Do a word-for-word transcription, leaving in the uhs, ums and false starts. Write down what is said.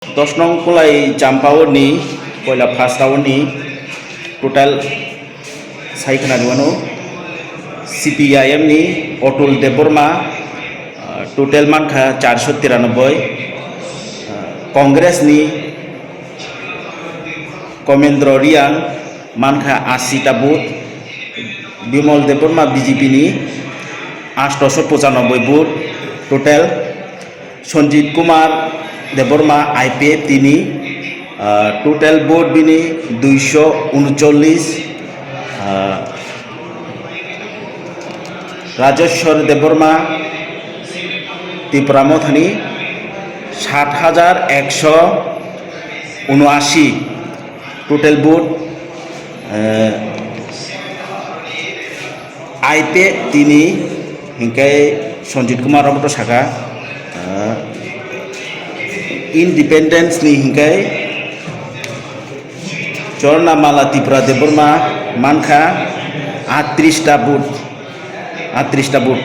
Dos nong Kulai Champao ni poila first round ni total sai khna rwano. C P I M ni Otul Debbarma, ah, total mankha charso tiranoboi. Ah, Congress ni Komendro Riang mankha ashi ta vote. Bimol Debbarma B J P ni astoso pochanoboi vote total. Sanjit Kumar Debbarma I P F T ni, ah, total vote bini duiso uncholish, ah, Rajeshwar Debbarma Tipra Mothani sat hajar ekso unoashi total vote, eh, I P F T ni hinkhe Sanjit Kumar Roboto saka, ah, independence ni hinkhe Chorna Mala Tipra Debbarma mankha atris ta vote, atris ta vote.